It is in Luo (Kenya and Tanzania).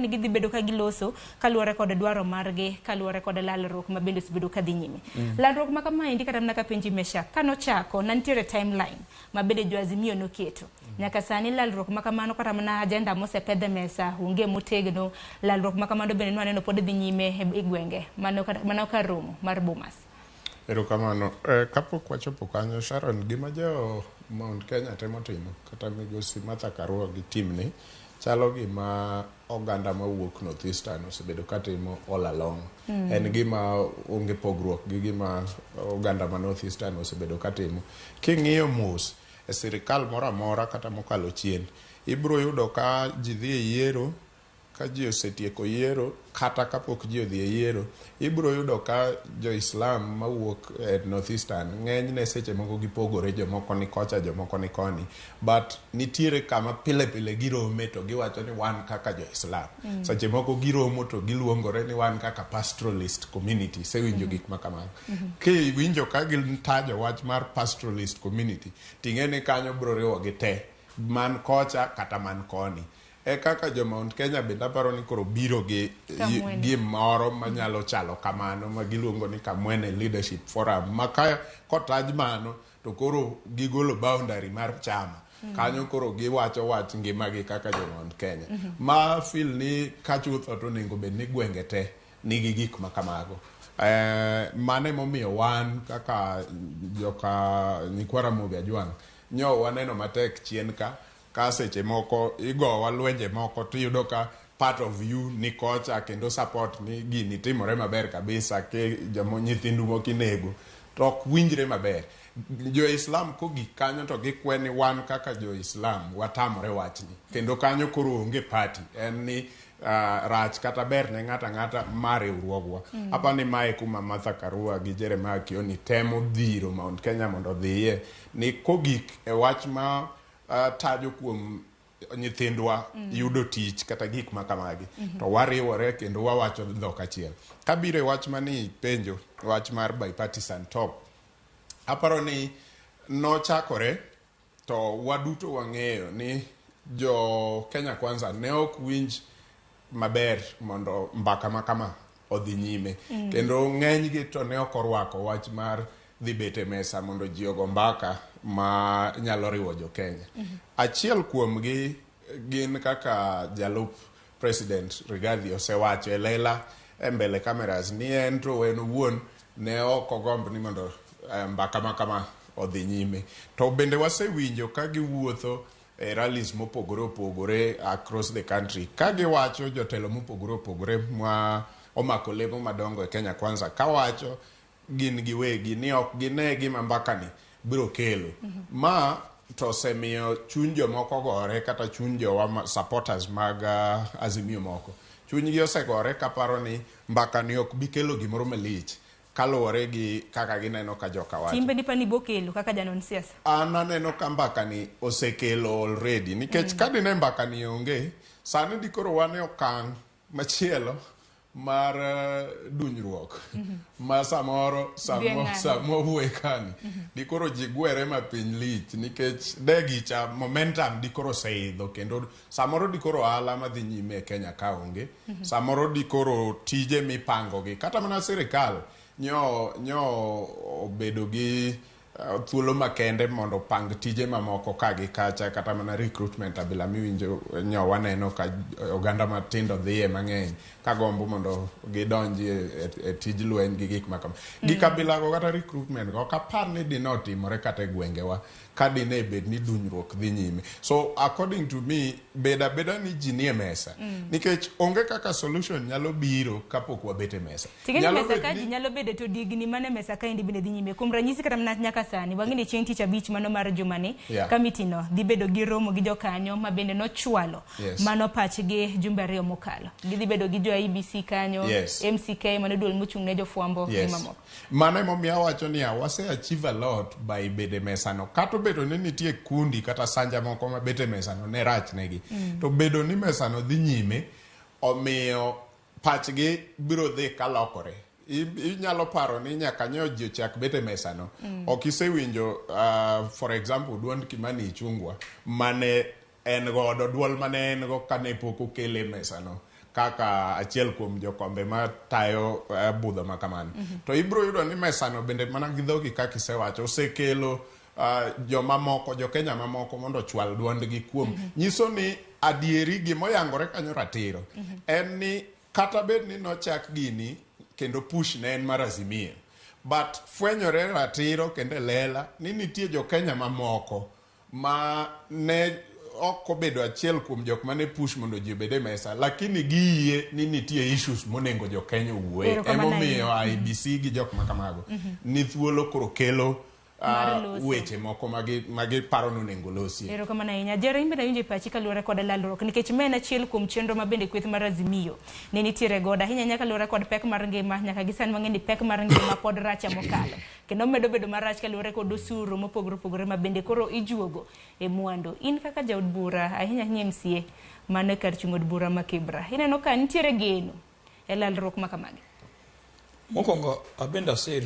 Ni gidhi bedo ka giloso kaluwore kod dwaro margi, kaluwore kod lalruok ma bende osebedo ka dhi nyime. Lalruok ma kamaendi kata mana kapenji Meshack, kanochako ne nitiere timeline ma bende jo Azimio noketo. Nyaka sani lalruok ma kamano kata mana agenda mosepedh e mesa onge motegno. Lalruok ma kamano bende nwaneno pod dhi nyime e gwenge mano, mano kar romo mar Bomas. Erokamano. Kapok wachopo kanyo, Sharon, gima jo Mount Kenya temo timo kata migosi Martha Karua gi team ni chalo gima oganda mawuok North Eastern osebedo katimo all along. En gima onge pogruok gi gima oganda ma North Eastern osebedo katimo. King'iyo mos e sirikal moro amora kata mokalo chien, ibiro yudo ka ji dhi e yiero ka ji osetieko yiero kata kapok ji odhi e yiero, ibiro yudo ka jo-Islam mawuok e North Eastern ng'enyne seche moko gipogore, jomoko ni kocha, jomoko ni koni, but nitiere kama pile pile girome to giwacho ni wan kaka jo-Islam. Seche moko giromo to giluongore ni wan kaka pastoralist community. Isewinjo gik ma kamago. Kiwinjo ka gitajo wach mar pastoralist community, ting'e ni kanyo biro riwogi te, man kocha kata man koni. E kaka jo Mount Kenya bende aparo ni koro biro gi gimoro manyalo chalo kamano ma giluongo ni Kamwene Leadership Forum ma ka kotaj mano to koro gigolo boundary mar chama. Kanyo koro giwacho wach ngimagi kaka jo Mount Kenya. Ma feel ni ka chutho to onego bed ni gwenge te nigi gik ma kamago. Mano emomiyo wan kaka joka nyikwa Ramogi Ajwang' nyo waneno matek chien ka ka seche moko igowa lwenje moko tiyudo ka part of you ni kocha kendo support ni gini timore maber kabisa ke jomo nyithindu moko inego to ok winjre maber. Jo Islam kogik kanyo to gikwe ni wan kaka jo Islam watamore wachni kendo kanyo koro onge party en ni rach kata ber ne ng'ato ang'ata ma riwruogwa. Aparo ni mae kuma Martha Karua gi Jeremiah Kioni temo dhiro Mount Kenya mondo odhiye ni kogik e wach ma tajo kuom nyithindwa yudo tich kata gik ma kamagi to wariwore kendo wawacho dhok achiel. Kabiro e wach mani penjo wach mar bipartisan talk, aparo ni nochakore to waduto wang'eyo ni jo Kenya Kwanza ne ok winj maber mondo mbaka ma kama odhi nyime. Kendo ng'enygi to ne ok orwako wach mar dhi bet e mesa mondo ji ogo mbaka ma nyalo riwo jo Kenya. Achiel kuomgi gin kaka jalup President Rigathi osewacho e lela e mbele cameras ni en to en owuon ne ok ogomb ni mondo mbaka ma kama odhi nyime. To bende wasewinjo ka giwuotho e rallies mopogore opogore across the country ka giwacho jotelo mopogore opogore ma omako lemo madongo e Kenya Kwanza kawacho gin giwegi ni ok gine gima mbakani biro kelo. Ma to osemiyo chuny jomoko gore kata chuny jowa supporters mag Azimio moko. Chunygi osegore kaparo ni mbakani ok bi kelo gimoro malich kaluwore gi kaka gineno ka joka wacho. Timbe ni bokelo kaka janon siasa? An aneno ka mbakani osekelo already nikech ka dine mbakani onge, sani dikoro wan e okang' machielo mar dunyruok ma samoro samo wuoye kani dikoro ji gwere ma piny lich nikech de gicha momentum dikoro oseidho kendo samoro dikoro ohala madhi nyime e Kenya ka onge, samoro dikoro tije mipango gi kata mana sirikal nyo obedo gi thuolo makende mondo opang tije mamoko ka gi kacha kata mana recruitment abila miwinjo nyo waneno ka oganda matindo dhiye mang'eny ka gombo mondo gidonji e tij lweny gi gik makama. Gik abilago kata recruitment go ok apar ni dine otimore kata e gwengewa ka dine bed ni dunyruok dhi nyime. So according to me, bed abeda ni ji nie mesa. Nikech onge kaka solution nyalo biro kapok wabet e mesa. Ting'eni mesa ka ji nyalo bede to digni mane mesa kaendi bende dhi nyime. Kuom ranyisi kata mana nyaka sani, wang'e ni chieng' tich abich mano mar jumani, kamiti no dhi bedo gi romo gi jokanyo ma bende nochwalo mano pachgi jumbe 2 mokalo. Gidhi bedo gi jo IEBC kanyo, MCK mano duol mochung' ne jofwambo gi mamoko. Mano emomiyo awacho niya, wase achieve a lot by bedo e mesano. Kata obedo ni nitie kundi kata sanja moko ma bet e mesano ne rach negi. To bedo ni mesano dhi nyime, omiyo pachgi biro dhi kalokore. Inyalo paro ni nyaka nyo ji ochak bet e mesano. Ok isewinjo, for example, duond Kimani Ichung'wa mane en godo, duol mane en go kane pok okele e mesano. kaka achiel kuom jokombe matayo budho ma kamano. To ibiro yudo ni mesano bende mana gi dhogi kaka isewacho osekelo jomamoko, jo Kenya mamoko mondo ochwal duondgi kuom nyiso ni adieri gimoyangore kanyo ratiro en ni kata bed ni nochak gini kendo push ne en mar Azimio, but fwenyore ratiro kendo e lela ni nitie jo Kenya mamoko ma ne ok obedo achiel kuom jok mane push mondo ji obed e mesa, lakini giyie ni nitie issues monego jo Kenya owuoye. Erokamano Emomiyo ahinya. IEBC gi jok makamago ni thuolo koro kelo Mar loso. weche moko magi paro ni onego losie. Erokamano ahinya. Jerry, in bende awinjo e pachi kaluwore kod lalruok nikech ma en achiel kuom chenro ma bende kweth mar Azimio ne nitiere godo ahinya ahinya kaluwore kod pek mar ngima. Nyaka gi sani wang'e ni pek mar ngima pod racha mokalo kendo medo bedo marach kaluwore kod osuru mopogore opogore ma bende koro ijuogo e mwandu. In kaka jaod bura, ahinya ahinya MCA mano e kar chung' od bura ma Kibra, ineno ka nitiere geno e lalruok ma kamagi? Mokwongo abende asir.